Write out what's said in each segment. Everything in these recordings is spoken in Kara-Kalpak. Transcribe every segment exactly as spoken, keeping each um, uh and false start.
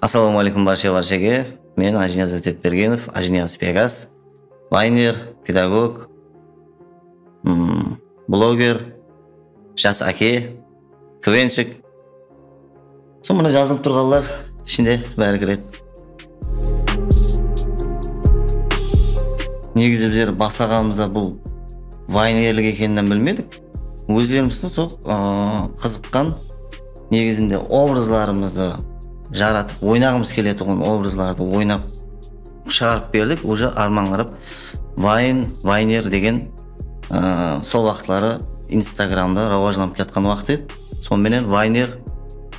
Assalawma áleykum barsha-barshege. Men Ajiniyaz Ótepbergenov, Ajiniyaz Pegas. Vayner, pedagog, mm, bloger, jas áke, kvenshik. Sol mına jazılıp turǵanlar ishinde bári kiredi. Negizi bizler baslaǵanımızda bul vaynerlik ekenin bilmedik. Ózlerimizdiń sol, ıı, qızıqqan negizinde obrazlarımızdı jaratıp, oynaǵımız keletuǵın obrazlardı oynap shıǵarıp berdik. Уже arman qarap Vayn, Vayner degen, ıı, sol waqıtları Instagramda rawajlanıp kiyatqan waqıt edi. Sonıń menen Vayner,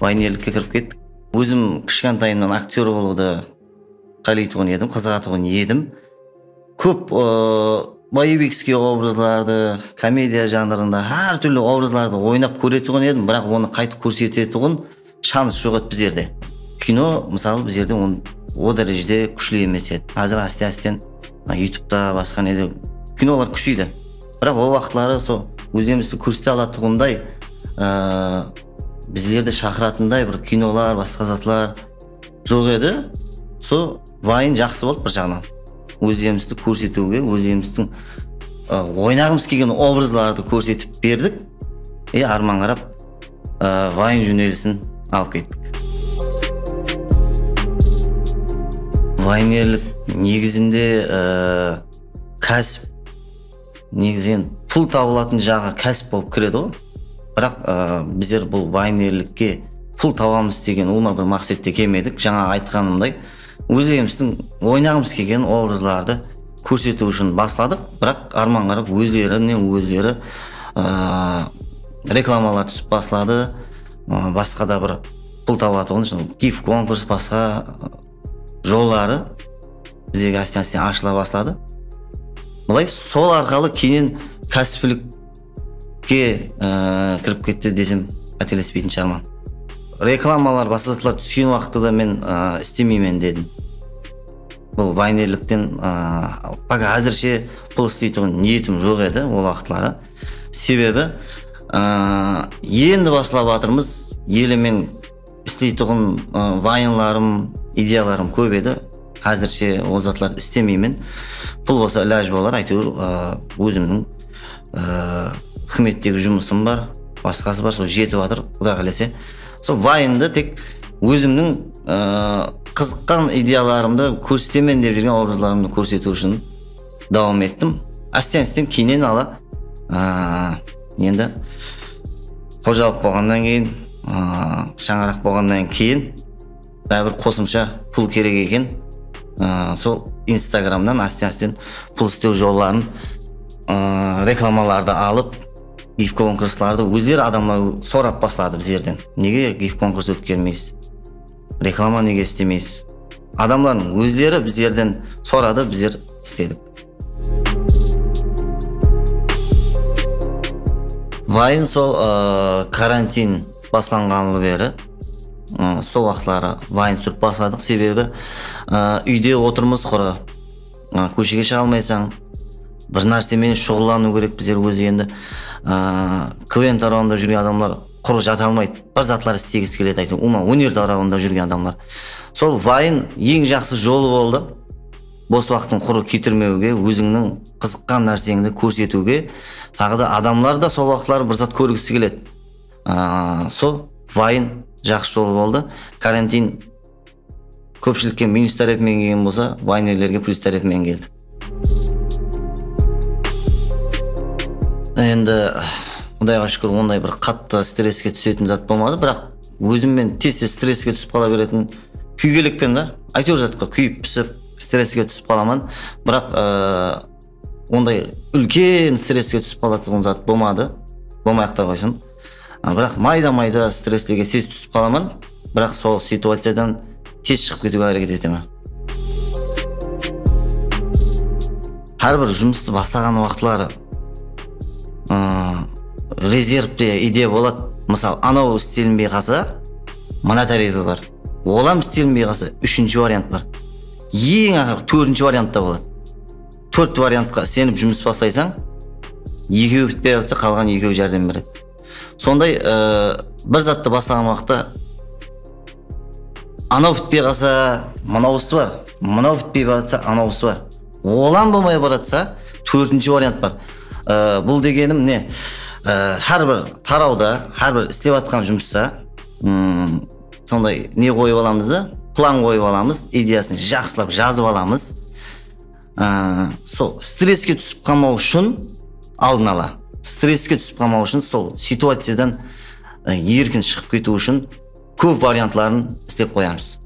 Vaynerlikke kirip kettik. Ózim kishkentayımnan aktyor bolıwdı qáleytuǵın edim, qızıǵatuǵın edim. Kóp, ıı, boevikskiy obrazlardı, komediya janrında hár túrli obrazlardı oynap kóretuǵın edim, biraq onı qaytıp kórsetetuǵın shans joq edi bizlerde. Kino, mısalı, bizlerde on-, o dárejede kúshli emes edi. Házir áste-ásten, a, YouTubeta, basqa nede kinolar kúsheydi. Biraq ol waqıtları sol ózimizdi kórsete alatuǵınday, ıı, bizlerdi shaqıratınday bir kinolar, basqa zatlar joq edi. Sol Vayn jaqsı boldı bir jaǵınan. Ózimizdi kórsetiwge, ózimizdiń, ı, oynaǵımız kelgen obrazlardı kórsetip berdik. E, arman qarap, ı, Vayn jónelisin alıp kettik. Vaynerlik negizinde, ı, kásip, negizinen pul tabılatın jaǵı kásip bolıp kiredi ǵoy. Biraq, ı, bizler bul vaynerlikke pul tabamız degen ulıwma bir maqsette kelmedik. Jańa aytqanımday, ózlerimizdiń oynaǵımız kelgen obrazlardı kórsetiw ushın basladıq. Biraq arman qarap ózlerinen ózleri, ı, reklamalar túsip basladı. I, basqa da bir pul tabatuǵın, ushın gif konkurs, basqa jolları bizlerge áste-áste ashıla basladı. Bılay sol arqalı keyin kásiplik ke, e, kirip ketti desem, qátelespeytin shıǵarman. Reklamalar, basqa zatlar túsken waqıtta da men, e, islemeymen dedim. Bul vaynerlikten, e, poka házirshe pul isleytuǵın niyetim joq edi ol waqıtları. Sebebi, e, endi baslap atırmız, ele men isleytuǵın, ı, vayınlarım, ideyalarım kóp edi. Házirshe ol zatlardı islemeymen. Pul bolsa ilaj bolar, áytewir, ı, ózimniń, ı, húkimettegi jumısım bar, basqası bar, sol jetip atır, Quday qálese. Sol vayındı tek ózimniń, ı, qızıqqan ideyalarımdı kórsetemen dep júrgen obrazlarımdı kórsetiw ushın dawam ettim. Ásten-ásten keyninen ala, aa, endi xojalıq bolǵannan keyin, aa, shańaraq bolǵannan keyin báribir qosımsha pul kerek eken. Aa, sol Instagramnan ásten-ásten pul islew jolların, aa, reklamalardı alıp, gif konkurslardı ózleri adamlar sorap basladı bizlerden. Nege gif konkurs ótkermeysiz? Reklama nege islemeysiz? Adamlardıń ózleri bizlerden soradı, bizler isledik. Vayn sol, ı, karantin baslanǵanlı beri, ı, sol waqıtları vayn túsirip basladıq. Sebebi, ı, úyde otırmız qurı. I, kóshege shıǵa almaysań, bir nárse menen shuǵıllanıw kerek bizler ózi endi. I, kven tarawında júrgen adamlar qurı jata almaydı. Bir zatlar istegisi keledi, áytewir, umuman, óner tarawında júrgen adamlar. Sol vayn eń jaqsı jolı boldı. Bos waqtıń qurı ketirmewge, ózińniń qızıqqan nárseńdi kórsetiwge, taǵı da adamlar da sol waqıtları bir zat kórgisi keledi. Aa, sol vayn jaqsı jolı boldı. Karantin kópshilikke minus tárepinen kelgen bolsa, vaynerlerge plyus tárepinen keldi. Endi, Qudayǵa shúkir, onday bir qattı stresske túsetin zat bolmadı, biraq ózim men tez-tez stresske túsip qala beretin kúygelekpen da. Áytewir zatqa kúyip pisip, stresske túsip qalaman. Biraq, ıı, onday úlken stresske túsip qalatuǵın zat bolmadı. Bolmay-aq ta qoysın. A, biraq mayda-mayda stresslerge tez túsip qalaman. Biraq sol situaciyadan tez shıǵıp ketiwge háreket etemen. Hár bir jumıstı baslaǵan waqıtları, ıı, rezervte ideya boladı. Mısal, anaw istelinbey qalsa, mına tárepi bar. Ol ham istelinbey qalsa, úshinshi variant bar. Eń aqırı tórtinshi variant ta boladı. Tórt variantqa isenip jumıs baslaysań, ekewi pitpey atsa, qalǵan ekewi járdem beredi. Sonday, ı, bir zattı baslaǵan waqıtta Anaw pitpey qalsa, mınawısı bar. Mınaw pitpey baratsa, anawısı bar. Olam bolmay baratsa, tórtinshi variant bar. Ee, bul degenim ne? Ee, hár bir tarawda, hár bir islep atqan jumısta, mm, sonday ne qoyıp alamız da, plan qoyıp alamız, ideyasın jaqsılap jazıp alamız. Aa, sol stresske túsip qalmaw ushın aldın ala, stresske túsip qalmaw ushın sol situaciyadan, e, erkin shıǵıp ketiw ushın kóp variantların islep qoyamız.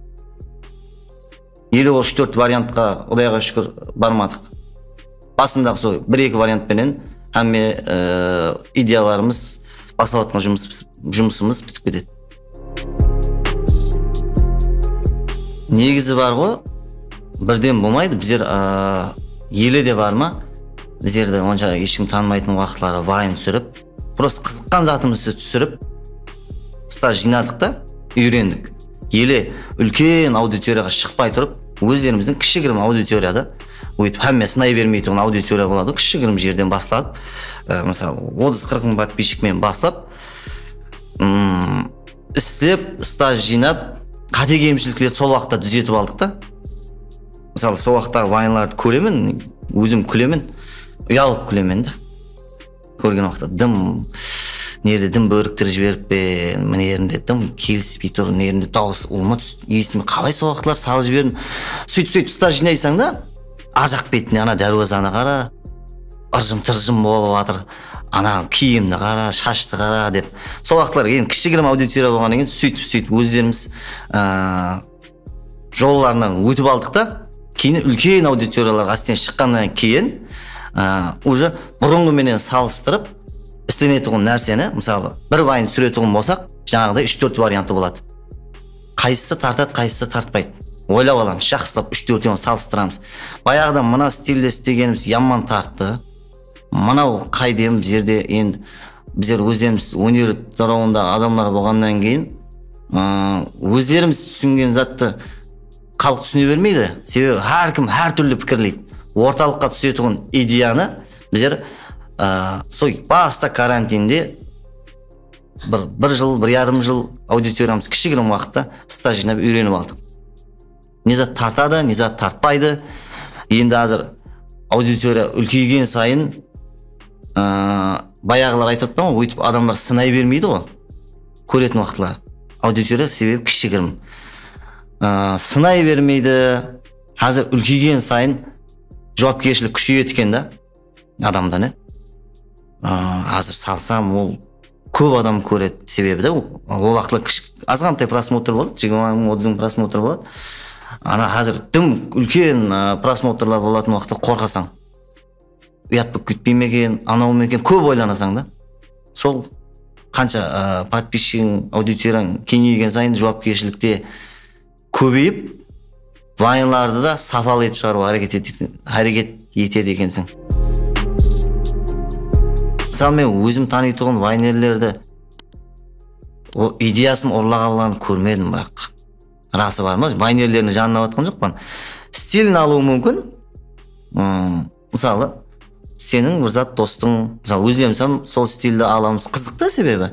Ele úsh-tórt variantqa, Qudayǵa shúkir, barmadıq. Basındaǵı sol bir-eki variant penen hámme, e, ideyalarımız, baslap atqan jumıs-, jumısımız pitip ketedi. Negizi bar ǵo, birden bolmaydı. Bizler, a, ele de bar ma? Bizlerdi onsha hesh kim tanımaytın waqıtları vayn túsirip, prosta qızıqqan zatımızdı túsirip, staj jıynadıq ta, úyrendik. Ele úlken auditoriyaǵa shıqpay turıp, ózlerimizdiń kishigirim auditoriyada, óytip hámme sınay bermeytuǵın auditoriya boladı, kishigirim jerden basladıp, e, mısalı, otız-qırq mıń podpischik menen baslap, mm, islep, staj jıynap, qáte kemshiliklerdi sol waqıtta dúzetip aldıq ta. Mısalı, sol waqıttaǵı vaynlardı kóremen, ózim kúlemen, uyalıp kúlemen da. Kórgen waqıtta dım, mına jerde dım bóriktirip jiberip pe, mına jerinde dım kelispey tur, mına jerinde dawıs ulıwma tús-, esime qalay sol waqıtlar salıp jiberdim. Sóytip, sóytip staj jıynaysań da, arjaq betine ana dárwazanı qara, ırjım-tırjım bolıp atır. Ana kiyimdi qara, shashtı qara dep. Sol waqıtlar endi kishigirim auditoriya bolǵannan keyin sóytip, sóytip ózlerimiz, aa, jollarınan ótip aldıq ta. Keyin úlken auditoriyalarǵa ásten shıqqannan keyin, aa, uje burınǵı menen salıstırıp islenetuǵın nárseni, mısalı, bir vayn túsiretuǵın bolsaq, jańaǵıday úsh-tórt variantı boladı. Qaysısı tartadı, qaysısı tartpaydı. Oylap alamız, jaqsılap úsh-tórtewin salıstıramız. Bayaǵıda mına stilde islegenimiz yaman tarttı. Mınaw qaydem bizlerde endi bizler ózlerimiz óner tarawındaǵı adamlar bolǵannan keyin, ı, ózlerimiz túsingen zattı xalıq túsine bermeydi. Sebebi hár kim hár túrli pikirleydi. Ortalıqqa túsetuǵın ideyanı bizler, ı, sol basta karantinde bir, bir jıl, bir yarım jıl auditoriyamız kishigirim waqıtta staj jıynap úyrenip aldıq. Ne zat tartadı, ne zat tartpaydı. Endi házir auditoriya úlkeygen sayın, ıı, bayaǵılar aytıp atpan ǵoy, óytip adamlar sınay bermeydi ǵo. Kóretin waqıtlar. Auditoriya sebebi kishigirim. Iı, sınay bermeydi. Házir úlkeygen sayın juwapkershilik kúsheyedi eken da. Adamda ne? Aa, házir salsam, ol kóp adam kóredi. Sebebi de, ol waqıtlar kish-, azǵantay prosmotr boladı, jigirma mıń, otız mıń prosmotr boladı. Ana, házir dım úlken, aa, prosmotrlar bolatuǵın waqıtta qorqasań. Uyat bolıp ketpey me eken, anaw ma eken, kóp oylanasań da. Sol qansha, aa, podpischigiń, auditoriyań keńeygen sayın juwapkershilik te kóbeyip, vaynlardı da sapalı etip shıǵarıwǵa háreket ete-, háreket etedi ekenseń. Mısalı, men ózim tanıytuǵın vaynerlerdi, o ideyasın urlaǵanların kórmedim, biraq. Rası bar ma? Vaynerlerdiń janına batqan joqpan. Stilin alıwı múmkin. Im, Mısalı, seniń bir zat dostıń, mısalı, ózlerimiz hám sol stildi alamız, qızıq ta sebebi.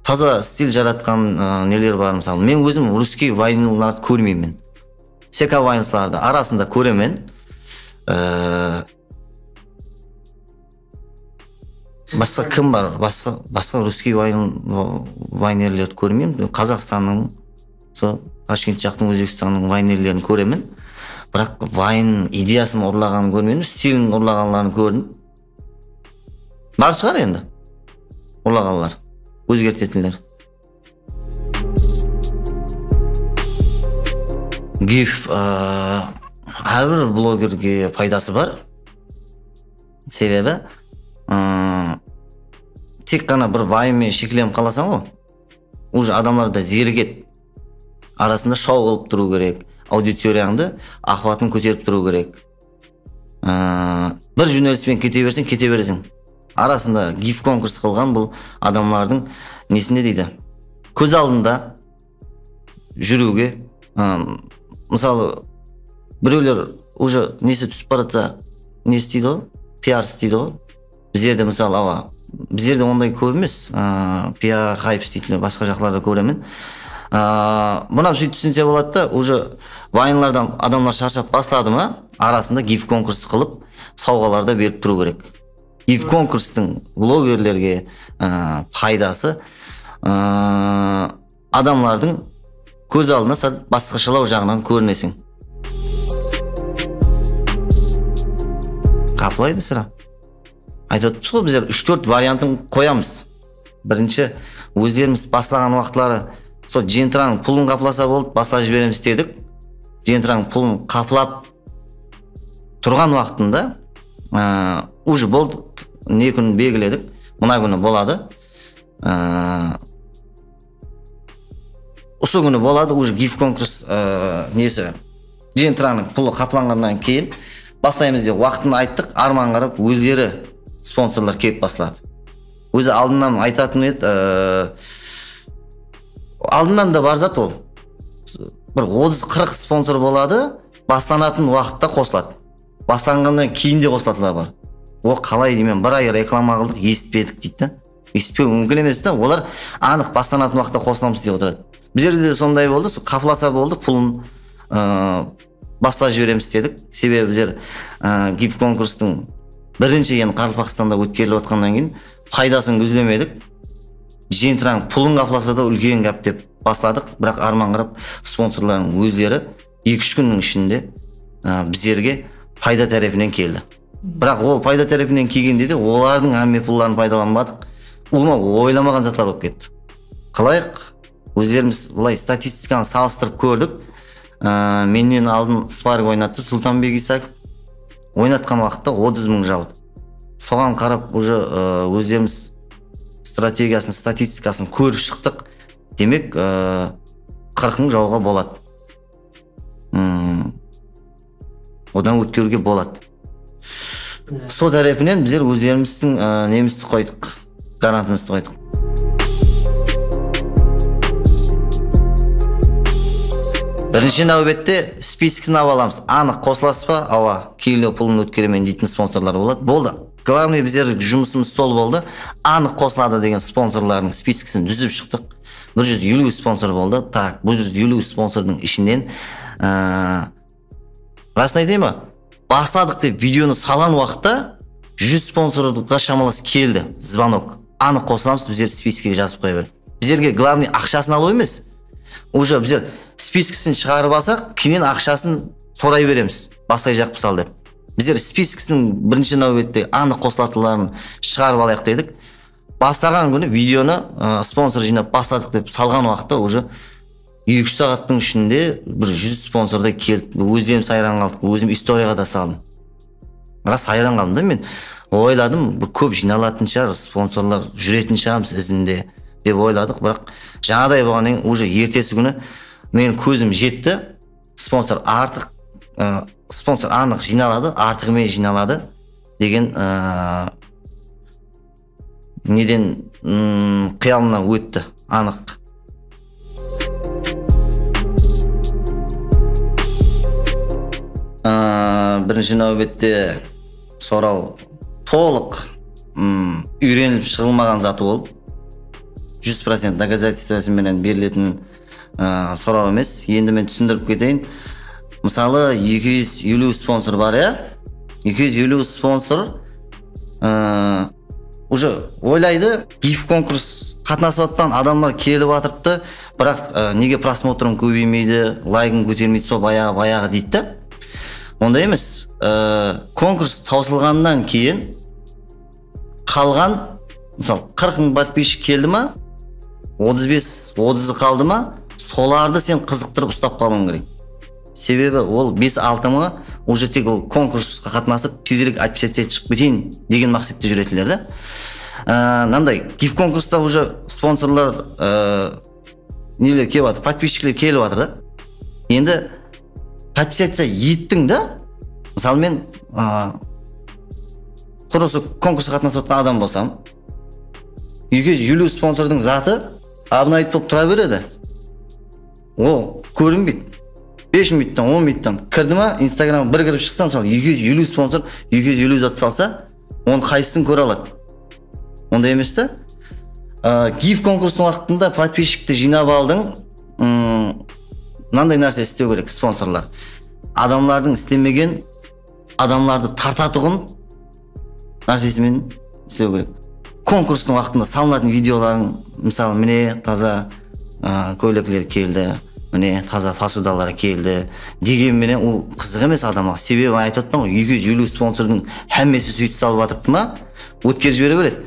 Taza stil jaratqan, ı, neler bar, mısalı. Men ózim russkiy vaynlardı kórmeymen. Seka vaynslardı arasında kóremen. I, basqa kim bar? Basqa, basqa russkiy vayn, vaynerlerdi kórmeymen. Qazaqstannıń Sol Tashkent jaqtıń, Ózbekstannıń vaynerlerin kóremen. Biraq vayn ideyasın urlaǵanın kórmedim, stilin urlaǵanların kórdim. Bar shıǵar endi. Urlaǵanlar, ózgertetinler. Gif, aa, hár bir blogerge paydası bar. Sebebi, aa, tek ǵana bir vayn menen sheklenip qalasań ǵo. Уже adamlar da zerigedi. Arasında shou qılıp turıw kerek. Auditoriyańdı, aqıbatın kóterip turıw kerek. Aa, bir jónelis penen kete berseń, kete bereseń. Arasında gif konkurs qılǵan bul adamlardıń nesinde deydi, kóz aldında júriwge, aa, mısalı, birewler уже nesi túsip baratsa, ne isteydi ǵo, piar isteydi ǵo. Bizlerde, mısalı, awa, bizlerde onday kóp emes, aa, piar, hayp isteydiler, basqa jaqlarda kóremen. Aa, bunı hám sóytip túsinse boladı da, уже vaynlardan adamlar sharshap basladı ma, arasında gif konkurstı qılıp, sawǵalar da berip turıw kerek. Gif konkurstıń blogerlerge, aa, paydası, aa, adamlardıń kóz aldına sál basqashalaw jaǵınan kórineseń. Qaplaydı sirá. Aytıp atırmız ǵoy, bizler úsh-tórt variantın qoyamız. Birinshi, ózlerimiz baslaǵan waqıtları sol Jentranıń pulın qaplasa boldı, baslap jiberemiz dedik. Jentranıń pulın qaplap turǵan waqtında, ı, уже boldı, ne kún belgiledik, mına kúni boladı. I, Usı kúni boladı, уже gif konkurs, ı, nesi, Jentranıń pulı qaplanǵannan keyin baslaymız dep waqtın ayttıq, arman qarap ózleri sponsorlar kelip basladı. Ózi aldınnan aytatın edi, ı, aldınnan da bar zat ol. Bir otız-qırq sponsor boladı, baslanatın waqıtta qosıladı. Baslanǵannan keyin de qosılatılar bar. O qalay deymen, bir ay reklama qıldıq, esitpedik deydi da. Esitpew múmkin emes ta, olar anıq baslanatın waqıtta qosılamız dep otıradı. Bizlerde de sonday boldı, sol qaplasa boldı, pulın, ı, baslap jiberemiz dedik. Sebebi bizler, ı, gif konkurstıń birinshi, endi Qaraqalpaqstanda ótkerilip atqannan keyin paydasın gúzlemedik. Jentranıń pulın qaplasa da úlken gáp dep basladıq, biraq arman qarap sponsorlardıń ózleri eki-úsh kúnniń ishinde, ı, bizlerge payda tárepinen keldi. Biraq ol payda tárepinen kelgende de olardıń hámme pulların paydalanbadıq. Ulıwma oylamaǵan zatlar bolıp ketti. Qalayıq, ózlerimiz bılay statistikanı salıstırıp kórdik. I, mennen aldın sparring oynattı Sultanbek Isakov. Oynatqan waqıtta otız mıń jawdı. Soǵan qarap, уже, ı, ózlerimiz strategiyasın, statistikasın kórip shıqtıq. Demek, ı, qırq mıń jawǵa boladı. Hmm. Odan ótkeriwge boladı. Sol tárepinen bizler ózlerimizdiń, ı, nemizdi qoydıq, garantımızdı qoydıq. Birinshi náwbette spisoksin alıp alamız. Anıq qosılasız ba? Awa, kilo pulın ótkeremen deytin sponsorlar boladı. Boldı. Glavnıy bizler jumısımız sol boldı. Anıq qosıladı degen sponsorlardıń spisoksin dúzip shıqtıq. Bir júz eliw sponsor boldı. Tak, bir júz eliw sponsordıń ishinen, ı, Rasın aytayın ba? Basladıq dep videonı salǵan waqıtta júz sponsorǵa shamalas keldi, zvonok. Anıq qosılamız, bizler spiskege jazıp qoya ber. Bizlerge glavnıy aqshasın alıw emes. Уже bizler spiskisın shıǵarıp alsaq, keyin aqshasın soray beremiz. Baslayjaqpız al dep. Bizler spiskisın birinshi náwbette anıq qosılatıların shıǵarıp alayıq dedik. Baslaǵan kúni videonı, ı, sponsor jıynap basladıq dep salǵan waqıtta уже eki-úsh saattıń ishinde bir júz sponsorday keldi. Ózlerimiz hayran qaldıq. Ózim istoriyaǵa da saldım. Ras hayran qaldım da men. Oyladım, bir kóp jıynalatın shıǵar, sponsorlar júretin shıǵarmız izinde dep oyladıq. Biraq jańaday bolǵannan keyin уже ertesi kúni meniń kózim jetti. Sponsor artıq, ı, sponsor anıq jıynaladı, artıǵı menen jıynaladı degen, ı, neden, ım, qıyalımnan ótti, anıq. Aa, birinshi náwbette soraw tolıq, ım, úyrenilip shıǵılmaǵan zat ol. Júz procent doказательstvosı menen beriletin, aa, soraw emes. Endi men túsindirip keteyin. Mısalı, eki júz eliw sponsor bar, ya? Eki júz eliw sponsor, aa, Уже oylaydı, gif konkurs qatnasıp atpan adamlar kelip atırıptı, biraq, ı, nege prosmotrım kóbeymeydi, laygım kótermeydi, sol bayaǵı, bayaǵı deydi de. Onday emes. I, konkurs tawsılǵannan keyin qalǵan, mısal, qırq mıń podpischik keldi ma, otız bes, otızı qaldı ma, solardı sen qızıqtırıp uslap qalıwıń kerek. Sebebi ol bes-altı mıńı уже tek ol konkursqa qatnasıp, tezirek otpisatsiya shıǵıp keteyin degen maqsette júretinler da. Á, mınanday, gif konkursta уже sponsorlar, á, neler kelip atır, podpischikler kelip atır da. Endi podpisatsiya ettiń da, mısalı men, á, qurısı konkursqa qatnasıp atırǵan adam bolsam, eki júz eliw sponsordıń zatı obnovit bolıp tura beredi. O kórinbeydi. Bes minuttan, on minuttan kirdi ma, Instagramǵa bir kirip shıqsa, mısalı, eki júz eliw sponsor, eki júz eliw zat salsa, onı qaysısın kóre aladı? Onday emes te. Á, gif konkurstıń waqtında podpischikti jıynap aldıń, Mınanday nárse islew kerek sponsorlar. Adamlardıń islemegen, adamlardı tartatuǵın nársesi menen islew kerek. Konkurstıń waqtında salınatın videolarıń, mısalı, mine, taza, a, kóylekler keldi, mine, taza posudalar keldi degen menen ol qızıq emes adamǵa. Sebebi, aytıp atırman ǵoy, eki júz eliw sponsordıń hámmesi sóytip salıp atırıptı ma, ótkerip jibere beredi.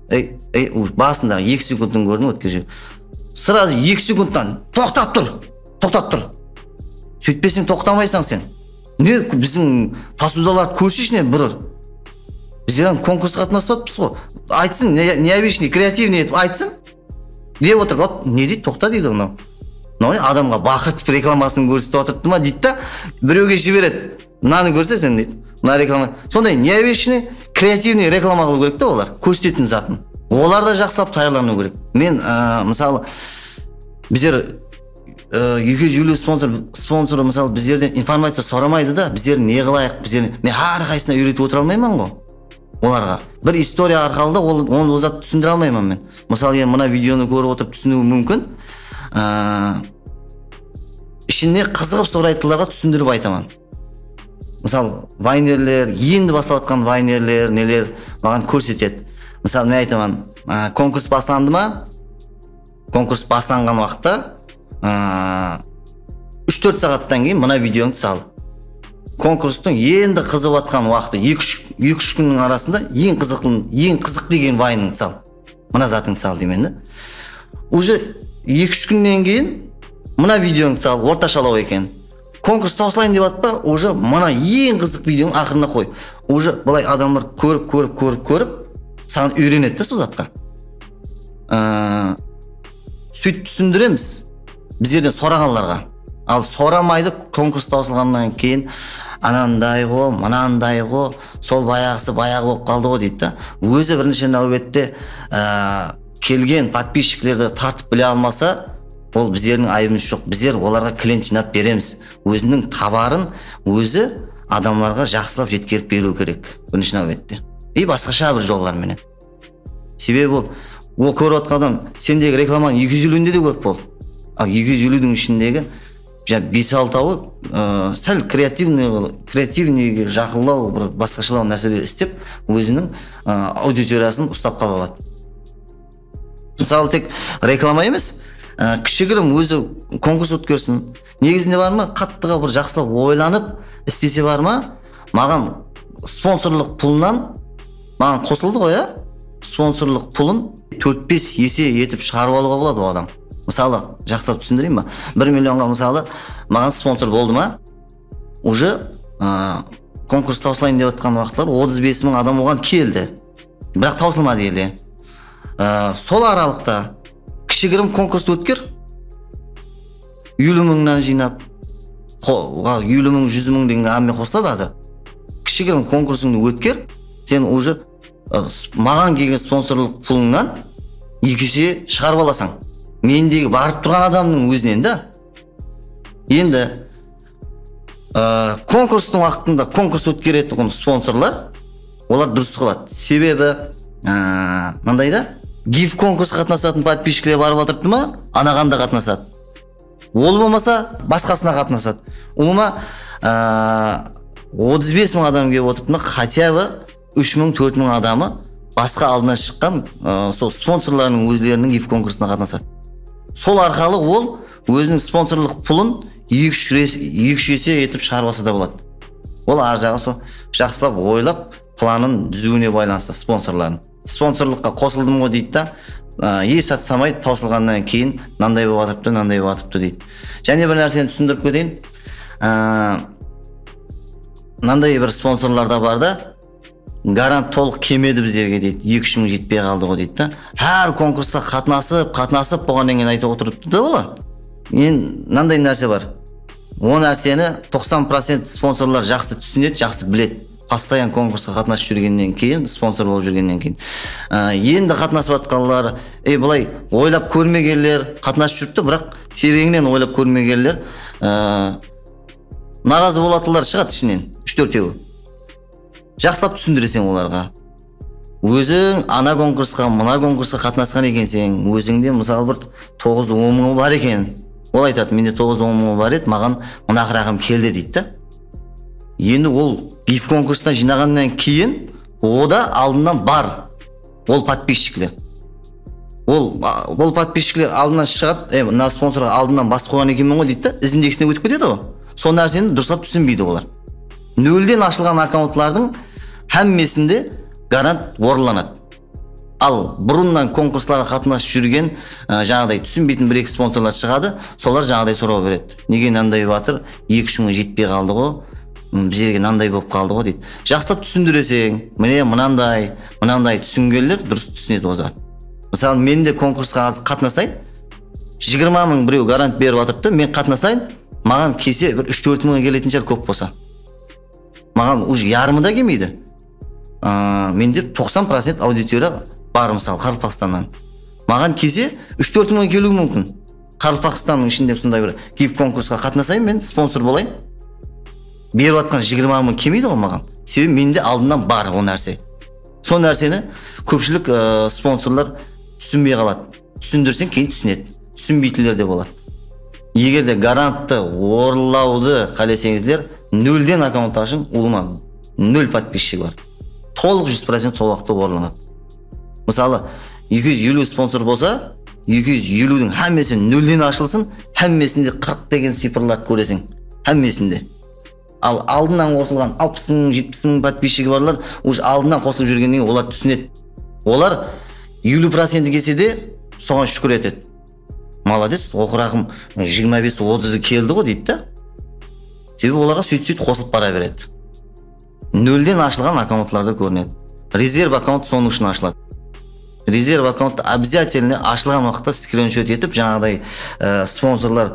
Ey, ey, u basındaǵı eki sekundın kórdiń, ótkerip jibere. Srazı eki sekundtan, "Toqtap tur! Toqtap tur!" Sóytpeseń, toqtamaysań sen. Ne, biziń posudalardı kórseshi ne, bir. Bizler hám konkursqa qatnasıp atırmız ǵoy. Aytsın, ne, необычный, kreativnıy etip aytsın. Dep otır, "Hop, ne deydi, toqta," deydi mınaw. Mınaw ne, adamǵa baqırtıp reklamasın kórsetip atırıptı ma deydi da, birewge jiberedi. "Mınanı kórseń sen," deydi. "Mına reklama." Sonday необычный, kreativnıy reklama qılıw kerek te olar, kórsetetin zatın. Olar da jaqsılap tayarlanıw kerek. Men, a, mısalı, bizler, a, eki júz eliw sponsor, sponsorı, mısalı, bizlerden informaciya soramaydı da, bizler ne qılayıq, bizler, men hár qaysısına úyretip otıra almayman ǵoy olarǵa. Bir istoriya arqalı da ol, onı, ol zattı túsindire almayman men. Mısalı, endi mına videonı kórip otırıp túsiniwi múmkin. A, ishinde qızıǵıp soraytuǵınlarǵa túsindirip aytaman. Mısal, vaynerler, endi baslap atqan vaynerler, neler maǵan kórsetedi. Mısal, men aytaman, a, konkurs baslandı ma? Konkurs baslanǵan waqıtta, a, úsh-tórt saattan keyin mına videońdı sal. Konkurstıń endi qızıp atqan waqtı, eki-úsh, eki-úsh kúnniń arasında eń qızıq, eń qızıq degen vayınıńdı sal. Mına zatıńdı sal deymen de. Уже eki-úsh kúnnen keyin mına videońdı sal, ortashalaw eken. Konkurs tawsılayın dep atpa, уже mına eń qızıq videonıń aqırına qoy. Уже bılay adamlar kórip, kórip, kórip, kórip, saǵan úyrenedi de sol zatqa. Aa, sóytip túsindiremiz bizlerden soraǵanlarǵa. Al, soramaydı, konkurs tawsılǵannan keyin, "Ananday ǵo, mınanday ǵo, sol bayaǵısı bayaǵı bolıp qaldı ǵo," deydi da. Ózi birinshi náwbette, aa, kelgen podpischiklerdi tartıp bile almasa, ol bizlerdiń ayıbımız joq. Bizler olarǵa klient jıynap beremiz. Óziniń tovarın ózi adamlarǵa jaqsılap jetkerip beriw kerek birinshi náwbette. I basqasha bir jollar menen. Sebebi ol, ol kórip atqan adam sendegi reklamanıń eki júz eliwinde de kórip boldı. Al, eki júz eliwdiń ishindegi ja bes-altawı, ı, sál kreativnıy, kreativnıyge jaqınlaw, bir basqashalaw nárseler islep, óziniń, ı, auditoriyasın uslap qala aladı. Mısalı, tek reklama emes, ı, kishigirim ózi konkurs ótkersin. Negizinde bar ma, qattıǵa bir jaqsılap oylanıp islese bar ma, maǵan sponsorlıq pulınan, maǵan qosıldı ǵoy, ya? Sponsorlıq pulın tórt-bes ese etip shıǵarıp alıwǵa boladı o adam. Mısalı, jaqsılap túsindireyin ba? Bir millionǵa, mısalı, maǵan sponsor boldı ma, уже, a, konkurs tawsılayın dep atqan waqıtlar otız bes mıń adam oǵan keldi. Biraq tawsılmadı ele. Aa, sol aralıqta kishigirim konkurs ótker. Eliw mıńnan jıynap, qo-, wa, eliw mıń, júz mıń degenge ámme qosıladı házir. Kishigirim konkursıńdı ótker, sen уже, ı, s-, maǵan kelgen sponsorlıq pulıńnan eki ese shıǵarıp alasań. Mendegi barıp turǵan adamnıń ózinen da. Endi, ı, konkurstıń waqtında konkurs ótkeretuǵın sponsorlar, olar durıs qıladı. Sebebi, ı, mınday da, gif konkursqa qatnasatın podpischikler barıp atırıptı ma, anaǵan da qatnasadı. Ol bolmasa, basqasına qatnasadı. Ulıwma, ı, otız bes mıń adam kelip otırıptı ma, хотя бы úsh mıń, tórt mıń adamı basqa aldına shıqqan, ı, sol sponsorlarınıń ózleriniń gif konkursına qatnasadı. Sol arqalı ol óziniń sponsorlıq pulın eki-úsh res-, eki-úsh ese etip shıǵarıp alsa da boladı. Ol arjaǵı sol jaqsılap oylap, planın dúziwine baylanıslı sponsorlardıń. Sponsorlıqqa qosıldım ǵoy deydi da, ı, es atsamay tawsılǵannan keyin mınanday bolıp atırıptı, mınanday bolıp atırıptı deydi. Jáne bir nárseni túsindirip keteyin. Aa, mınanday bir sponsorlar da bar da, garant tolıq kelmedi bizlerge deydi, eki-úsh mıń jetpey qaldı ǵoy deydi da. Hár konkursqa qatnasıp, qatnasıp, bolǵannan keyin aytıp otırıptı da olar. Endi mınanday nárse bar. Ol nárseni toqsan procent sponsorlar jaqsı túsinedi, jaqsı biledi. Постоянно konkursqa qatnasıp júrgennen keyin, sponsor bolıp júrgennen keyin. Á, endi qatnasıp atqanlar, e, bılay oylap kórmegenler qatnasıp júripti, biraq tereńnen oylap kórmegenler, á, narazı bolatuǵınlar shıǵadı ishinen, úsh-tórtewi. Jaqsılap túsindireseń olarǵa. Óziń ana konkursqa, mına konkursqa qatnasqan ekenseń, ózińde, mısalı, bir toǵız-on mıń bar eken, Ol aytadı, mende toǵız-on mıń bar edi, maǵan mına qıraqım keldi, deydi da. Endi ol gif konkurstan jıynaǵannan keyin o da aldınnan bar. Ol podpischikler. Ol, a, ol podpischikler aldınnan shıǵadı, e, mına sponsorǵa aldınnan basıp qoyǵan ekenmen ǵoy deydi da, iz indeksine ótip ketedi ǵoy. Sol nárseni durıslap túsinbeydi olar. Nolden ashılǵan akkauntlardıń hámmesinde garant orınlanadı. Al, burınnan konkurslarǵa qatnasıp júrgen, e, jańaǵıday túsinbeytin bir-eki sponsorlar shıǵadı, solar jańaǵıday soraw beredi. Nege mınanday bolıp atır? Eki-úsh mıń jetpey qaldı ǵo, m, bizlerge mınanday bolıp qaldı ǵo deydi. Jaqsılap túsindireseń, mine mınanday, mınanday túsingenler durıs túsinedi ozar. Mısalı, men de konkursqa házir qatnasayın, jigirma mıń birew garant berip atırıptı, men qatnasayın, maǵan kese bir úsh-tórt mıń keletin shıǵar kóp bolsa. Maǵan uje yarımı da kelmeydi. Aa, mende toqsan procent auditoriya bar, mısalı, Qaraqalpaqstannan. Maǵan kese úsh-tórt mıń keliwi múmkin. Qaraqalpaqstannıń ishinde sonday bir gif konkursqa qatnasayın, men sponsor bolayın. Berip atqan jigirma mıń kelmeydi ǵoy maǵan. Sebebi mende aldınnan bar ol nárse. Sol nárseni kópshilik, ı, sponsorlar túsinbey qaladı. Túsindirseń, keyin túsinedi. Túsinbeytinler de boladı. Eger de garanttı orınlawdı qáleseńizler, nolden akkaunt ashıń, ulıwma nol podpischigi bar. Tolıq júz procent sol waqıtta orınlanadı. Mısalı, eki júz eliw sponsor bolsa, eki júz eliwdiń hámmesi nolden ashılsın, hámmesinde qırq degen cifrlardı kóreseń. Hámmesinde. Al, aldınnan qosılǵan alpıs mıń, jetpis mıń podpischigi barlar, uje aldınnan qosılıp júrgennen keyin olar túsinedi. Olar eliw procenti kelse de, soǵan shúkir etedi. Molodec, oqıraqım jigirma bes, otızı keldi ǵo, deydi da. Sebebi olarǵa sóytip-sóytip qosılıp bara beredi. Nolden ashılǵan akkauntlarda kórinedi. Rezerv akkaunt sonıń ushın ashıladı. Rezerv akkaunttı обязательно ashılǵan waqıtta skrinshot etip, jańaǵıday, e, sponsorlar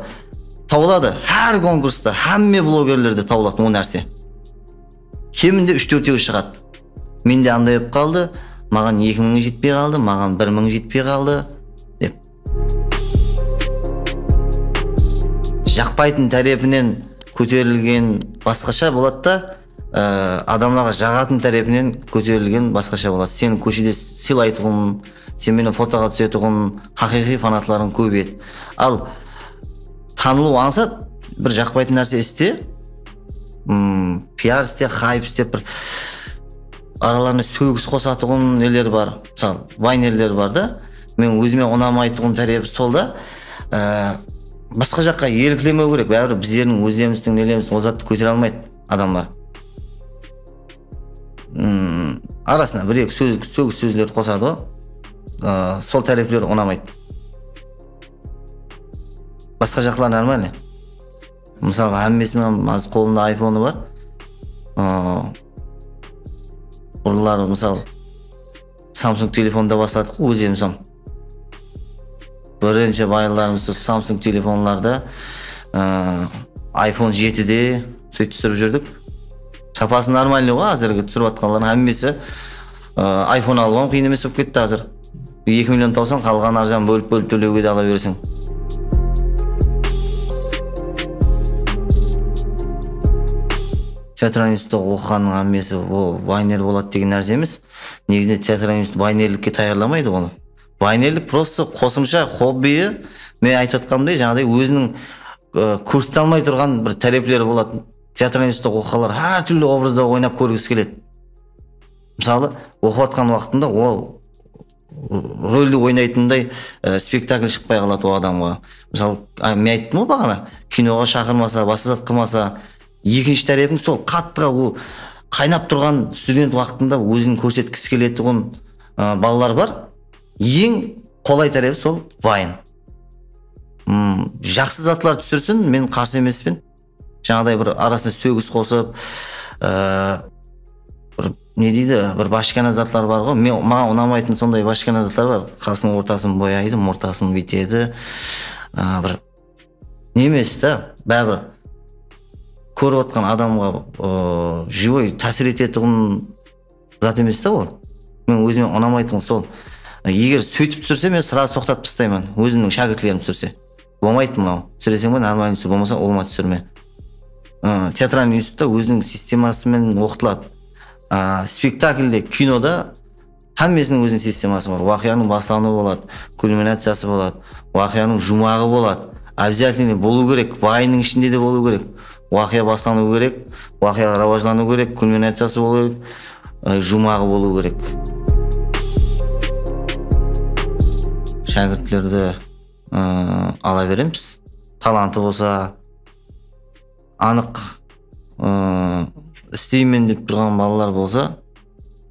tawladı. Hár konkursta, hámme blogerlerde tawladı o nárse. Keminde úsh-tórtewi shıǵadı. Mende anday bolıp qaldı, maǵan eki mıń jetpey qaldı, maǵan bir mıń jetpey qaldı, dep. Jaqpaytın tárepinen kóterilgen basqasha boladı da, e, adamlarǵa jaǵatın tárepinen kóterilgen basqasha boladı. Seni kóshede sıylaytuǵın, sen menen fotoǵa túsetuǵın haqıyqıy fanatlarıń kóp edi. Al, tanılıw ańsat, bir jaqpaytın nárse iste, mm, piar iste, hayp iste, bir aralarına sógis qosatuǵın neler bar. Mısalı, vaynerler bar da. Men ózime unamaytuǵın tárepi sol da, e, basqa jaqqa eliklemew kerek. Báribir bizlerdiń ózlerimizdiń nelerimiz ol zattı kótere almaydı adamlar. Mm, arasına bir-eki sóz, sógis sózlerdi qosadı ǵo. A, sol tárepleri unamaydı. Basqa jaqlar нормальный. Mısalı, hámmesiniń házir qolında iPhone-ı bar. A, burınları, mısalı, Samsung telefonda basladıq ǵo, ózimiz hám. Birinshi bayırlarımızdı Samsung telefonlarda, ı, iPhone jetide sóytip túsirip júrdik. Sapası нормальный ǵo, házirgi túsirip atqanlardıń hámmesi, ı, iPhone alıw hám qıyın emes bolıp ketti házir. Eki million tawsań, qalǵanın arjan bólip-bólip tólewge de ala bereseń. Teatral institutta oqıǵannıń hámmesi o vayner boladı degen nárse emes. Negizinde teatral institut vaynerlikke tayarlamaydı onı. Vaynerlik prosto qosımsha hobbiyi, men aytıp atqanımday, jańaday óziniń, ı, kórsetalmay turǵan bir tárepleri boladı. Teatral institutta oqıǵanlar hár túrli obrazda oynap kórgisi keledi. Mısalı, oqıp atqan waqtında ol roldi oynaytınday, ı, spektakl shıqpay qaladı o adamǵa. Mısalı, a, men ayttım ǵoy baǵana, kinoǵa shaqırmasa, basqa zat qılmasa, ekinshi tárepin sol qattıǵa ol qaynap turǵan student waqtında ózin kórsetkisi keletuǵın, ı, balalar bar. Eń qolay tárepi sol Vine. Mm, jaqsı zatlar túsirsin, men qarsı emespen. Jańaday bir arasına sógis qosıp, ı, bir, ne deydi, bir bashkana zatlar bar ǵoy. Men, maǵan unamaytın sonday bashkana zatlar bar. Qasınıń ortasın boyaydı, murtasın búytedi. I, bir ne emes ta, báribir kórip atqan adamǵa, ı, живой tásir etetuǵın zat emes ta ol. Men ózime unamaytuǵın sol. Eger sóytip túsirse, men сразу toqtatıp tastayman, ózimniń shákirtlerim túsirse. Bolmaydı mınaw. Túsireseń be, нормальный túsir, bolmasa ulıwma túsirme. I, teatralnıy institutta óziniń sisteması menen oqıtıladı. I, spektaklde, kinoda hámmesiniń óziniń sisteması bar. Waqıyanıń baslanıwı boladı, kulminaciyası boladı, waqıyanıń juwmaǵı boladı, Обязательно bolıw kerek, vayınıń ishinde de bolıw kerek. Waqıya baslanıw kerek, waqıya rawajlanıw kerek, kulminaciyası bolıw kerek, e, juwmaǵı bolıw kerek. Shákirtlerdi, e, ala beremiz. Talantı bolsa, anıq, e, isleymen dep turǵan balalar bolsa,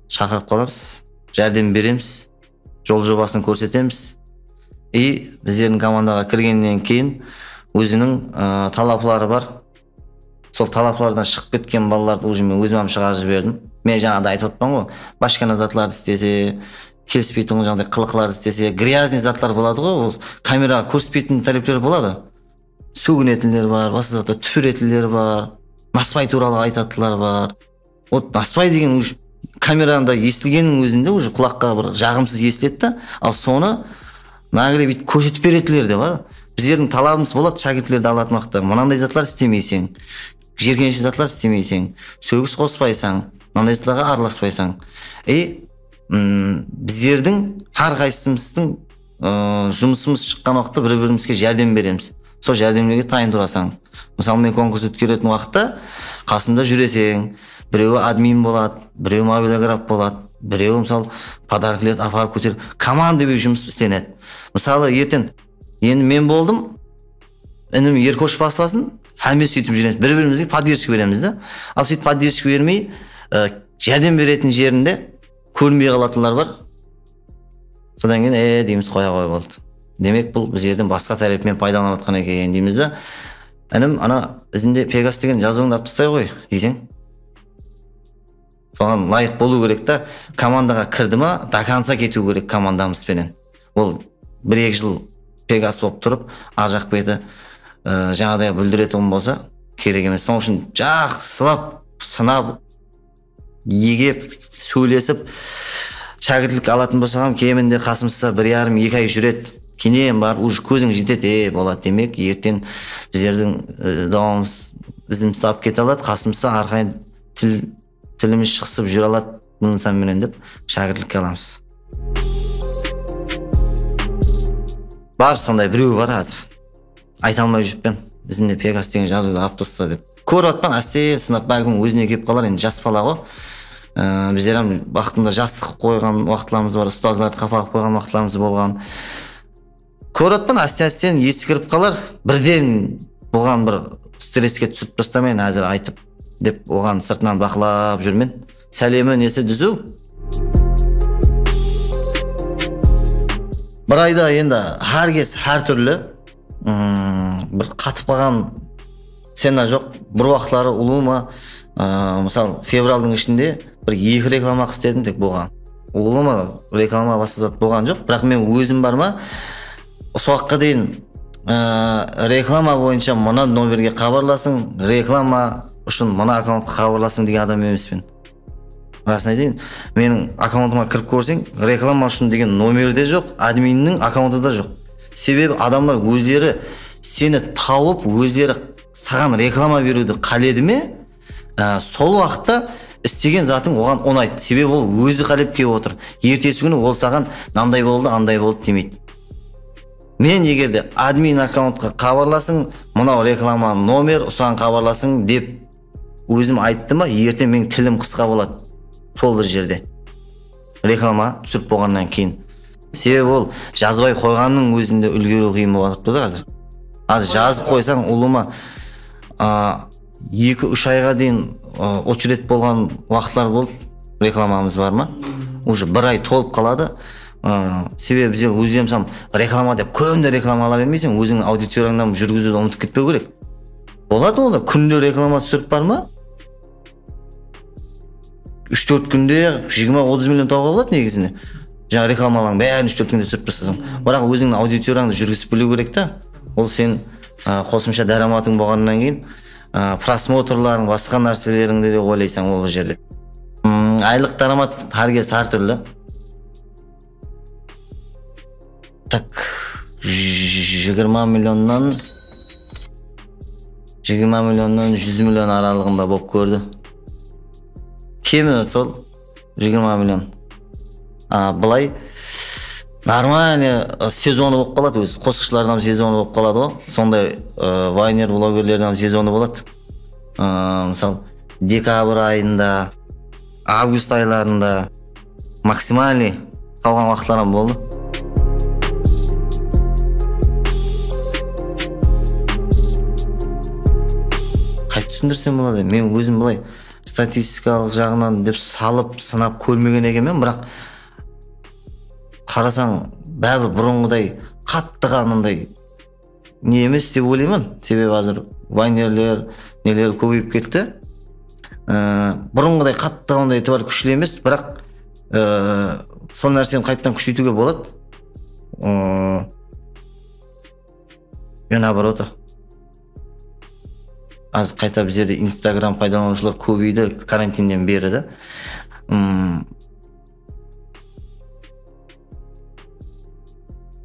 shaqırıp qalamız, járdem beremiz. Jol jobasın kórsetemiz. I bizlerdiń komandaǵa kirgennen keyin óziniń, ı, talapları bar. Sol talaplardan shıǵıp ketken balalardı уже men ózim hám shıǵarıp jiberdim. Men jańada aytıp atırman ǵoy, bashkana zatlardı istese, kelispeytuǵın jańaday qılıqlardı istese, грязный zatlar boladı ǵoy, ol kameraǵa kórsetpeytuǵın tárepleri boladı. Sóginetinler bar, basqa zatlar, túpiretinler bar, nasıbay tuwralı aytatılar bar. Вот, nasıbay degen уже kamerada esitilgeniń ózinde уже qulaqqa bir jaǵımsız esitiledi da. Al sonı naǵıle buytip kórsetip beretinler de bar. Bizlerdiń talabımız boladı, shákirtlerdi alatın waqıtta mınanday zatlar istemeyseń, jerkenishli zatlar istemeyseń, sógis qospaysań, mınanday zatlarǵa aralaspaysań. I, mm, bizlerdiń hár qaysımızdıń, ı, jumısımız shıqqan waqıtta bir-birimizge járdem beremiz. Sol járdemlerge tayın turasań. Mısalı, men konkurs ótkeretin waqıtta qasımda júreseń, birewi admin boladı, birewi mobilograf boladı, birewi, mısal, podarklerdi aparıp kóterip, komandovıy jumıs islenedi. Mısalı, erteń, endi men boldım, inim Erkosh baslasın, hámme sóytip júremiz, bir-birimizge поддержка beremiz da. Al sóytip поддержка bermey, ı, járdem beretin jerinde kórinbey qalatınlar bar. Sodan keyin, e, deymiz, qoya qoy, boldı. Demek, bul bizlerden basqa tárepimen paydalanıp atqan eken, deymiz da. Inim, ana izinde Pegas degen jazıwıńdı alıp taslay qoy, deyseń. Soǵan ılayıq bolıw kerek ta. Komandaǵa kirdi ma, до конца ketiw kerek komandamız penen. Ol bir-eki jıl Pegas bolıp turıp, arjaq beti, ı, jańaday búldiretuǵın bolsa, kerek emes. Sonıń ushın jaqsılap sınap, egep, sóylesip, shákirtlik alatın bolsań hám, keminde qasımızda bir yarım, eki ay júredi. Keyin barıp, уже kóziń jetedi, e, boladı, demek, erteń bizlerdiń, e, dawamımız, izimizdi alıp kete aladı, qasımızda arqayın til, tilimiz shıǵısıp júre aladı, bunıń menen dep shákirtlikke alamız. Bar, sonday birew bar házir. Ayta almay júrmen, izinde Pegas degen jazıwdı alıp tasla dep. Kórip atpan, áste sınap, bálkim ózine kelip qalar, endi jas bala ǵoy. Ee, bizler hám waqtında jaslıq qılıp qoyǵan waqıtlarımız bar, ustazlardı qapa qılıp qoyǵan waqıtlarımız bolǵan. Kórip atpan, áste-áste eskirip qalar, birden buǵan bir stresske túsirip tastamayın, házir aytıp, dep oǵan sırtınan baqlap júrmen. Sálemi nesi dúziw. Bir ayda endi hár kes hár túrli, ım, bir qatıp qalǵan scena joq. Bir waqıtları ulıwma, ı, mısal, fevraldıń ishinde bir eki reklama qıp isledim tek buǵan. Ulıwma reklama basqa zat bolǵan joq. Biraq men ózim bar ma, usı waqıtqa deyin, ı, reklama boyınsha mına nomerge xabarlasıń, reklama ushın mına akkauntqa xabarlasıń degen adam emespen. Rasın aytayın, meniń akkauntıma kirip kórseń, reklama ushın degen nomer de joq, adminniń akkauntı da joq. Sebebi adamlar ózleri seni tawıp, ózleri saǵan reklama beriwdi qáledi me, á, sol waqıtta istegen zatıń oǵan unaydı. Sebebi ol ózi qálep kelip otır. Ertesi kúni ol saǵan mınanday boldı, anday boldı demeydi. Men eger de admin akkauntqa xabarlasıń, mınaw reklama nomer, usıǵan xabarlasıń dep ózim ayttım ba, erteń meniń tilim qısqa boladı. Sol bir jerde. Reklama túsirip bolǵannan keyin. Sebebi ol jazbay qoyǵannıń ózinde úlgeriw qıyın bolıp atırıptı da házir. Házir jazıp qoysań, ulıwma, a, eki-úsh ayǵa deyin, a, очередь bolǵan waqıtlar boldı. Reklamamız bar ma? Уже bir ay tolıp qaladı. A, sebebi bizler ózlerimiz hám reklama dep kúnde reklama ala bermeyseń, ózińniń auditoriyańdı hám júrgiziwdi umıtıp ketpew kerek. Boladı onda, kúnde reklama túsirip bar ma? Úsh-tórt kúnde jigirma-otız million tawıwǵa boladı negizinde. Jańa reklamalardıń bárin úsh-tórt kúnde túsirip taslasań. Biraq ózińniń auditoriyańdı júrgizip biliw kerek ta. Ol sen, a, qosımsha dáramatıń bolǵannan keyin, a, prosmotrlarıń, basqa nárselerińdi de oylaysań ol jerde. Mm, aylıq dáramat hár kes hár túrli. Tak, jigirma millionnan, jigirma millionnan júz million aralıǵında bolıp kórdi. Kemi sol jigirma million. A, bılay, Нормальный, ı, sezonı bolıp qaladı ózi. Qosıqshılardıń hám sezonı bolıp qaladı ǵo. Sonday, ı, vayner blogerlerdiń hám sezonı boladı. I, mısal, dekabr ayında, avgust aylarında maksimalnıy qalǵan waqıtlar hám boldı. Qayt túsindirsem boladı? Men ózim bılay statistikalıq jaǵınan dep salıp, sınap kórmegen ekenmen, biraq qarasań, báribir burınǵıday qattı ǵanınday ne emes dep oylayman. Sebebi házir vaynerler, neler kóbeyip ketti. Ee, burınǵıday qattı ǵanınday itibar kúshli emes, biraq, ee, sol nárseni qaytadan kúsheytiwge boladı. Ee, Ya наоборот. Házir qayta bizlerde Instagram paydalanıwshılar kóbeydi karantinnen beri de. Hmm.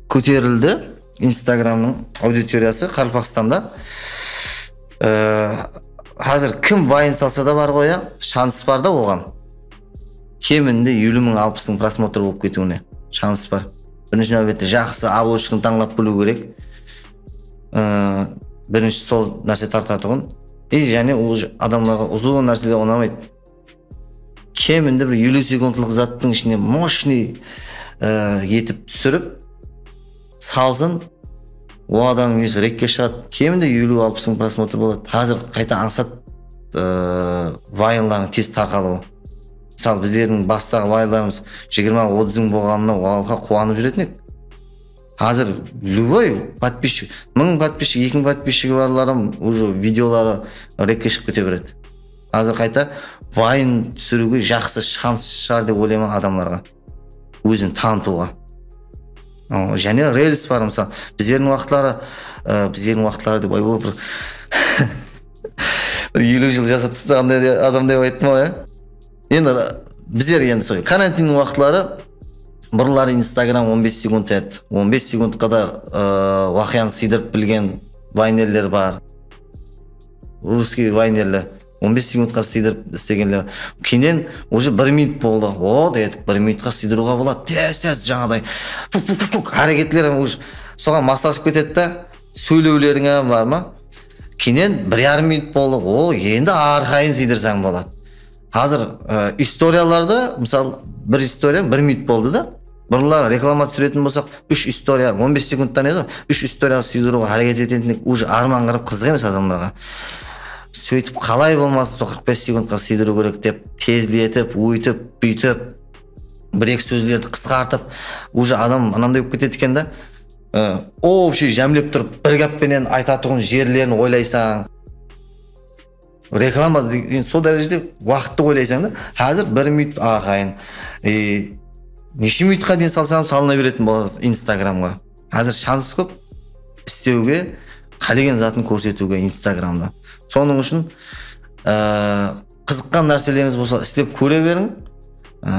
Kóterildi Instagramnıń auditoriyası Qaraqalpaqstanda. Ee, házir kim vayn salsa da bar ǵoy, ya, shans bar da oǵan. Keminde eliw mıń, alpıs mıń prosmotr bolıp ketiwine shans bar. Birinshi náwbette jaqsı oblochkını tańlap biliw kerek. Ee, birinshi sol nárse tartatuǵın. I jáne ol adamlarǵa uzın nárseler unamaydı. Keminde bir eliw sekundlıq zattıń ishine мощный, ee, etip túsirip salsın. O adamnıń miyesi rekke shıǵadı. Keminde eliw, alpıs mıń prosmotr boladı. Házir qayta ańsat, ıı, vaynlardıń tez tarqalıwı. Mısalı, bizlerdiń bastaǵı vaynlarımız jigirma, otız mıń bolǵanına halqa quwanıp júretin edik. Házir любой подписчик, mıń подписчик, eki mıń подписчиги barlar hám уже videoları rekke shıǵıp kete beredi. Házir qayta vayn túsiriwge jaqsı shans shıǵar dep oylayman adamlarǵa. Ózin tanıtıwǵa. O, jáne rels bar, mısal, bizlerdiń waqıtları, ı, bizlerdiń waqıtları dep, ay, o, bir, bir eliw jıl jasap taslaǵanday adam dep ayttım ǵoy, ya. Endi, ı, bizler endi sol karantinniń waqıtları burınları Instagram on bes sekund edi. On bes sekundqa da, ı, waqıyanı sıydırıp bilgen vaynerler bar. Russkiy vaynerler. On bes sekundqa sıydırıp islegenler. Keyin уже bir minut boldı. O, dedik, bir minutqa sıydırıwǵa boladı. Tez-tez jańaday fuk, fuk, fuk, fuk háreketler hám уже soǵan maslasıp ketedi da, sóylewleriń hám bar ma? Keyin bir yarım minut boldı. O, endi arqayın sıydırsań boladı. Házir, e, istoriyalarda, mısal, bir istoriya bir minut boldı da. Burınları reklama túsiretin bolsaq, úsh istoriya, on bes sekundtan edi, úsh istoriya sıydırıwǵa háreket etetin edik, уже arman qırıp qızıq emes adamlarǵa. Sóytip qalay bolmasın, sol qırq bes sekundqa sıydırıw kerek dep, tezletip, óytip, búytip, bir-eki sózlerdi qısqartıp, уже adam ananday bolıp ketedi eken da. E, общий jámlep turıp, bir gáp penen aytatuǵın jerlerin oylaysań. Reklama degen sol dárejede waqıttı oylaysań da. Házir bir minut arqayın, e, neshe minutqa deyin salsań, salına beretin bolasız Instagramǵa. Házir shans kóp islewge, qálegen zatın kórsetiwge Instagramda. Sonıń ushın, e, qızıqqan nárselerińiz bolsa, islep kóre beriń. E,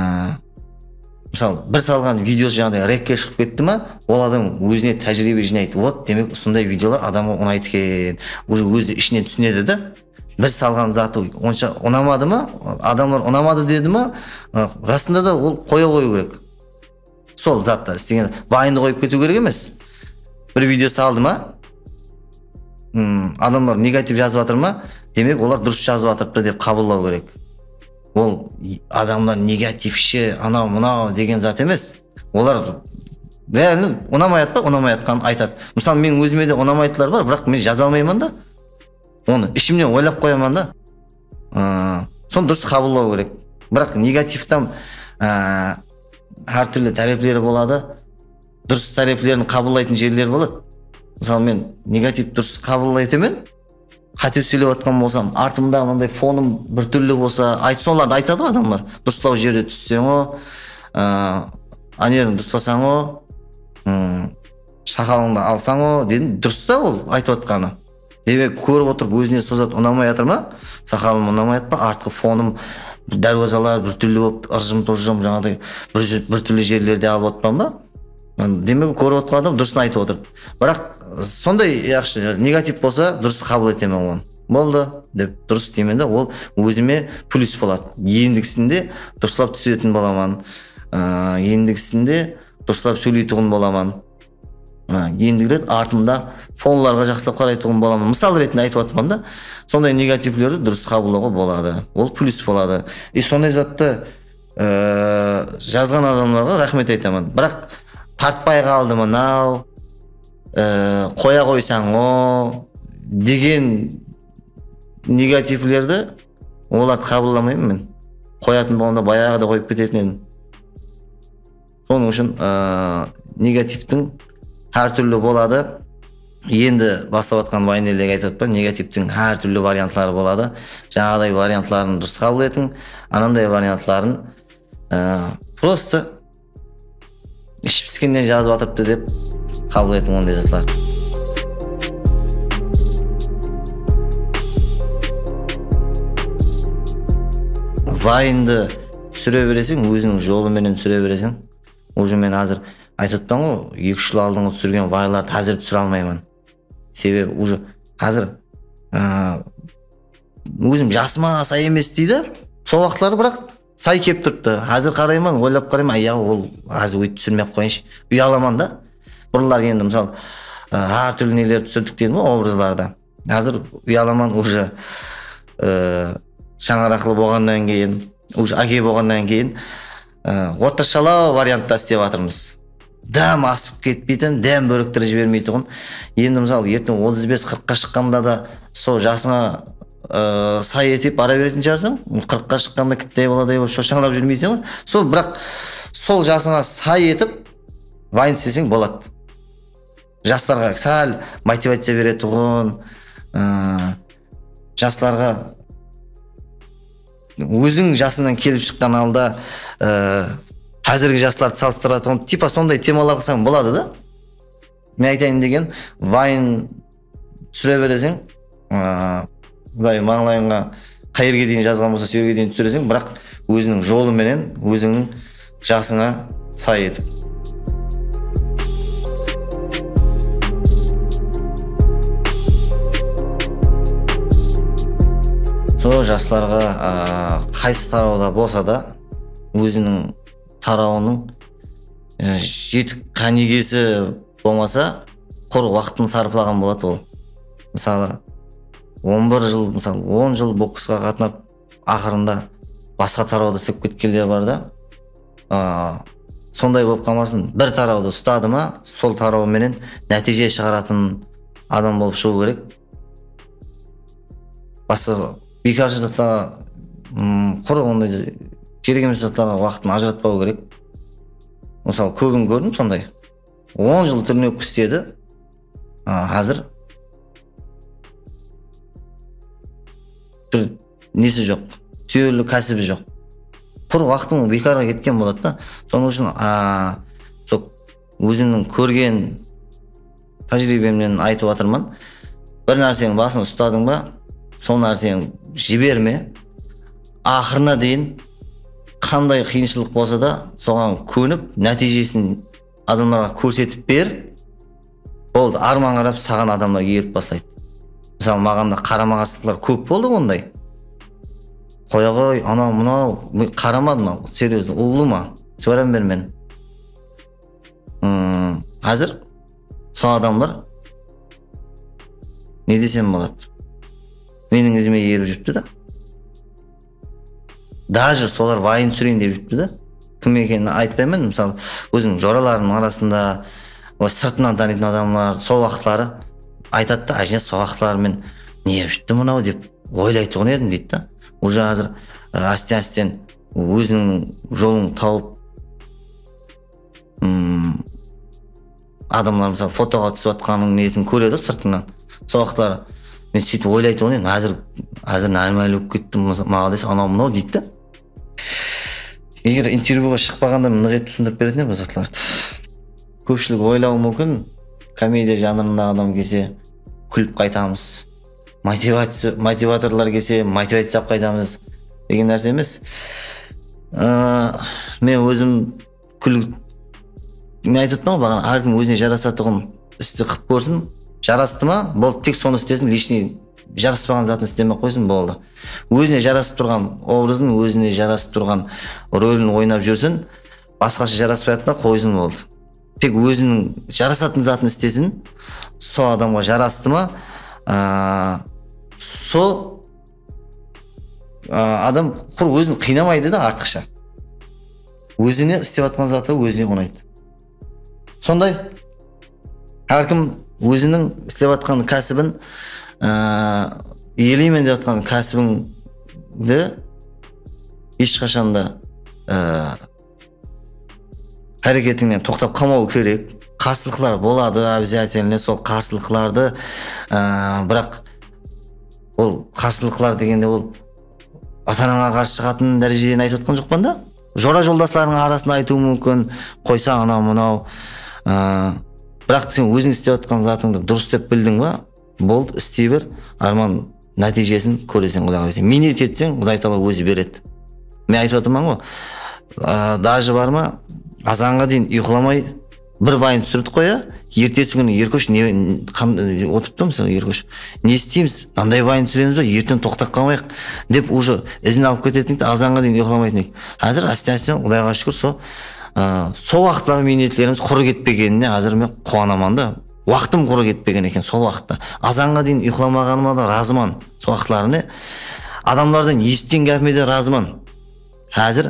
mısal, bir salǵan videosı jańaday rekke shıǵıp ketti ma, ol adam ózine tájiriybe jıynaydı. Вот, demek, usınday videolar adamǵa unaydı eken. Уже ózi ishinen túsinedi da. Bir salǵan zatı onsha unamadı ma, adamlar unamadı dedi ma, ı, rasında da ol qoya qoyıw kerek. Sol zattı islegen, vayndı qoyıp ketiw kerek emes. Bir video saldı ma, ım, adamlar negativ jazıp atır ma, demek, olar durıs jazıp atırıptı dep qabıllaw kerek. Ol adamlar negativshi, anaw, mınaw degen zat emes. Olar реально unamay atpa, unamay atqanın aytadı. Mısalı, meniń ózime de unamaydılar bar, biraq men jaza almayman da. Onı ishimnen oylap qoyaman da. Aa, sonı durıs qabıllaw kerek. Biraq negativtan, aa, hár túrli tárepleri boladı. Durıs táreplerin qabıllaytın jerleri boladı. Mısalı, men negativ durıs qabıllay etemen. Qáte sóylep atqan bolsam, artımda mınday fonım bir túrli bolsa, ayt-, solardı aytadı ǵo adamlar. Durıslaw jerde tússeń ǵo, aa, áneriń durıslasań ǵo, ım, saqalıńdı alsań ǵo, dedim, durıs ta ol aytıp atqanı. Demek, kórip otırıp, ózine sol zat unamay atır ma? Saqalım unamay atpa, artqı fonım dárwazalar bir túrli bolıp, ırjım-tırjım, jańaday bir júr-, bir túrli jerlerde alıp atpan ba? Demek, kórip otqan adam durısın aytıp otır. Biraq sonday yaqshı, negativ bolsa, durıstı qabıl etemen onı. Boldı, dep durıs deymen de, ol ózime plyus boladı. Endigisinde durıslap túsetin bolaman. Aa, endigisinde durıslap sóyleytuǵın bolaman. Ha, endigi ret artımda fonlarǵa jaqsılap qaraytuǵın bolaman. Mısal retinde aytıp atırman da, sonday negativlerdi durıs qabıllawǵa boladı. Ol plyus boladı. E, sonday zattı, e, jazǵan adamlarǵa raxmet aytaman. Biraq tartpay qaldı mınaw, e, qoya qoysań o, degen negativlerdi, olardı qabıllamayman men. Qoyatın bolǵanda bayaǵıda qoyıp ketetin edim. Sonıń ushın, ıı, negativtiń hár túrli boladı. Endi baslap atqan vaynlerge aytıp atpan, negativtiń hár túrli variantları boladı. Jańaǵıday variantların durıs qabıl etiń, ananday variantların, ıı, prosto ishi piskennen jazıp atırıptı dep qabıl etiń onday zatlardı. Vayndı túsire bereseń, óziniń jolı menen túsire bereseń. Уже men házir aytıp atpan ǵoy, eki-úsh jıl aldınǵı túsirgen vaynlardı házir túsire almayman. Sebebi уже házir, aa, ózim jasıma say emes deydi. Sol waqıtları biraq say kelip turıptı. Házir qarayman, oylap qarayman, ayaǵı ol házir óytip túsirmey-aq qoyayınshı. Uyalaman da. Burınları endi, mısal, aa, hár túrli neler túsirdik dedim ǵoy, obrazlardı. Házir uyalaman, уже, e, shańaraqlı bolǵannan keyin, уже áke bolǵannan keyin, e, ortashalaw variantta islep atırmız. Dám asıp ketpeytin, dám bóriktirip jibermeytuǵın. Endi, mısalı, erteń otız bes, qırqqa shıqqanda da sol jasıńa, e, say etip bara beretin shıǵarsań. Qırqqa shıqqanda kittay baladay bolıp shoshańlap júrmeyseń ǵoy. Sol, biraq sol jasıńa say etip vayn isleseń boladı. Jaslarǵa sál motivaciya beretuǵın, ıı, jaslarǵa óziń jasıńnan kelip shıqqan halda, ıı, házirgi jaslardı salıstıratuǵın, tipa, sonday temalar qılsań boladı da. Men aytayın degen, vayn túsire bereseń, ıı, Quday mańlayıńa qayerge deyin jazǵan bolsa, sol jerge deyin túsireseń, biraq óziniń jolı menen, ózińniń jasıńa say etip. Sol jaslarǵa, aa, qaysı tarawda bolsa da, óziniń tarawınıń, e, jetik qánigesi bolmasa, qur waqtın sarplaǵan boladı ol. Mısalı, on bir jıl, mısalı, on jıl boksqa qatnap, aqırında basqa tarawda islep ketkenler bar da. Aa, sonday bolıp qalmasın, bir tarawdı ustadı ma, sol taraw menen nátiyje shıǵaratın adam bolıp shıǵıw kerek. Basqa biykarshı zatlarǵa, ım, qurı onday kerek emes zatlarǵa waqtın ajıratpaw kerek. Mısalı, kóbin kórdim sonday. On jıl turnirka isledi. A, házir bir nesi joq, túyerli kásibi joq. Qur waqtıń biykarǵa ketken boladı da. Sonıń ushın, a, sol ózimniń kórgen tájiriybemnen aytıp atırman. Bir nárseniń basın ustadıń ba, sol nárseni jiberme. Aqırına deyin qanday qıyınshılıq bolsa da, soǵan kónip, nátiyjesin adamlarǵa kórsetip ber. Boldı, arman qarap saǵan adamlar erip baslaydı. Mısalı, maǵan da qarama-qarsılıqlar kóp boldı onday. Qoya ǵoy, anaw, mınaw, men qaramadım al, серьёзно, ullı ma, sváram bermen. Im, házir sol adamlar ne desem boladı? Meniń izime erip júripti da. Даже solar vayn túsireyin dep júripti da. Kim ekenin aytpayman, mısalı, ózim joralarımnıń arasında, olay sırtınan tanıytın adamlar, sol waqıtları aytadı da, ájine, sol waqıtları men ne qılıp júripti mınaw dep oylaytuǵın edim, deydi da. Уже házir, ı, ásten-ásten óziniń jolın tawıp, ım, adamlar, mısalı, fotoǵa túsip atqanıń nesin kóredi sırtınan. Sol waqıtları men sóytip oylaytuǵın edim, házir, házir нормальный bolıp kettim, mısa-, maǵan dese, anaw-mınaw deydi da. Eger intervyuǵa shıqpaǵanda men nıq etip túsindirip beretin edim bul zatlardı. Kópshilik oylawı múmkin, komediya janrındaǵı adam kelse kúlip qaytamız. Motivaciya, motivatorlar kelse motivaciya alıp qaytamız degen nárse emes. Aa, men ózim kúl-, men aytıp atırman ǵoy baǵana, hár kim ózine jarasatuǵın isti qılıp kórsin. Jarastı ma? Boldı, tek sonı istesin, личный jaraspaǵan zatın islemey-aq qoysın, boldı. Ózine jarasıp turǵan obrazın, ózine jarasıp turǵan rolin oynap júrsin, basqasha jaraspayadı ma, qoysın, boldı. tek óziniń jarasatın zatın istesin, sol adamǵa jarastı ma, a, sol, a, adam qur ózin qıynamaydı da artıqsha. Ózine islep atqan zatı ózine unaydı. Sonday hár kim óziniń islep atqan kásibin, a, iyeleymen dep atqan kásibińdi hesh qashan da, a, háreketińnen toqtap qalmawı kerek. Qarsılıqlar boladı, обязательно, sol qarsılıqlardı, a, biraq ol qarsılıqlar degende ol ata-anańa qarsı shıǵatın dárejeden aytıp atqan joqpan da. Jora-joldaslardıń arasında aytıwı múmkin, qoysań anaw-mınaw. A, biraq sen óziń islep atqan zatıńdı durıs dep bildiń ba? Boldı, istey ber, arman nátiyjesin kóreseń, Quday qálese. Miynet etseń, Quday taala ózi beredi. Men aytıp atırman ǵoy, a, dajı bar ma, azanǵa deyin uyqılamay bir vayn túsirdik ǵoy, ya? Ertesi kúni Erkosh ne, qan-, otırıptı, mısalı, Erkosh. Ne isteymiz? Mınanday vayn túsiremiz be? Erteń toqtap qalmayıq, dep, уже izin alıp ketetin edi, azanǵa deyin uyqılamaytın edi. Házir áste-áste, Qudayǵa shúkir, sol, a, sol waqıtları miynetlerimiz qurı ketpegenine házir men quwanaman da. Waqtım qurı ketpegen eken sol waqıtta. Azanǵa deyin uyqılamaǵanıma da razıman. Sol waqıtları ne? Adamlardan esitken gápime de razıman. Házir,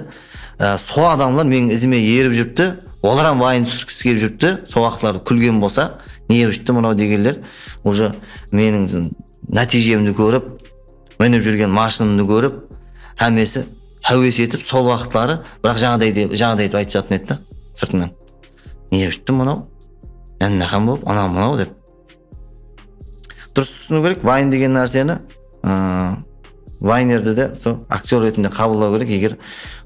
e, sol adamlar meniń izime erip júripti. Olar hám vayn túsirgisi kelip júripti. Sol waqıtları kúlgen bolsa, ne júripti mınaw degenler, уже meniń nátiyjemdi kórip, minip júrgen mashınımdı kórip, hámmesi háwes etip, sol waqıtları, biraq jańaday de-, jańaday etip aytıp jatın edi da, sırtınan. Ne júripti mınaw? Nánnaqan bolıp, anaw-mınaw dep. Durıs túsiniw kerek, vayn degen nárseni, ıı, vaynerdi de sol aktyor retinde qabıllaw kerek, eger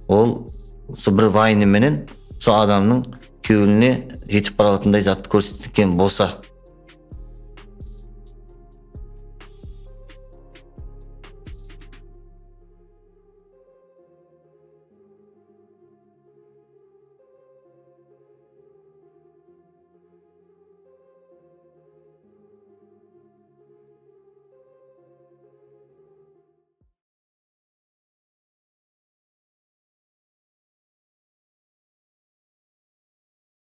ol sol bir vaynı menen sol adamnıń kewline jetip baralatınday zattı kórsetken bolsa.